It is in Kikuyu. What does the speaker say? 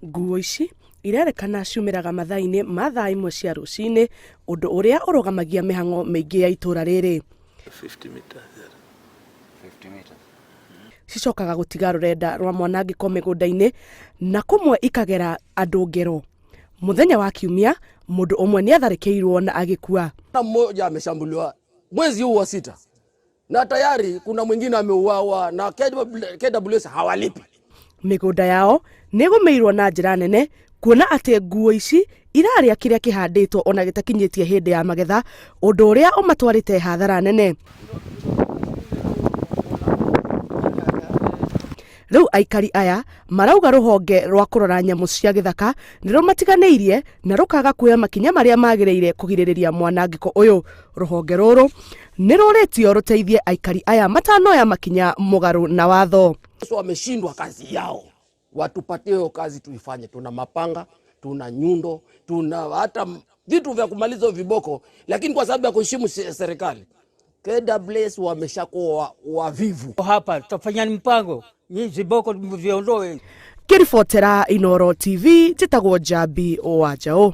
Nguo ici irerĩkana ciumĩraga mathaa-inĩ ma thaa imwe cia rũcinĩ, ũndũ ũrĩa ũrũgamagia mĩhang'o mĩingĩ ya itũra rĩrĩ. 50 meters. 50 meters. Cicokaga gũtiga rũrenda rwa mwanangĩko mĩgũnda-inĩ na kũmwe ikagera andũ ngero. Mũthenya wa Kiumia, mũndũ ũmwe nĩ atharĩkĩirwo na agĩkua. Mmoja ameshambuliwa mwezi huu wa sita na tayari kuna mwingine ameuawa na KWS hawalipi. Mĩgũnda yao nĩ ĩgũmĩirwo na njĩra nene kuona atĩ nguo ici irarĩa kĩrĩa kĩhandĩtwo ona gĩtakinyĩtie hĩndĩ ya magetha, ũndũ ũrĩa ũmatwarĩte hathara nene. Rĩu aikari aya marauga rũhonge rwa kũrora nyamũ cia gĩthaka nĩ rũmatiganĩirie na rũkaga kuoya makinya marĩa magĩrĩire kũgirĩrĩria mwanangĩko ũyũ. Rũhonge rũrũ nĩ rũrĩtio rũteithie aikari aya matanoya makinya mũgarũ na watho. So wameshindwa kazi yao, watupatie hiyo kazi tuifanye. Tuna mapanga, tuna nyundo, tuna hata vitu vya kumaliza viboko, lakini kwa sababu ya kuheshimu serikali KWS wameshakuwa wavivu. Hapa tutafanya mpango hii viboko viondoe. Ngĩribotera Inooro TV njĩtagwo Njambi wa Njaũ.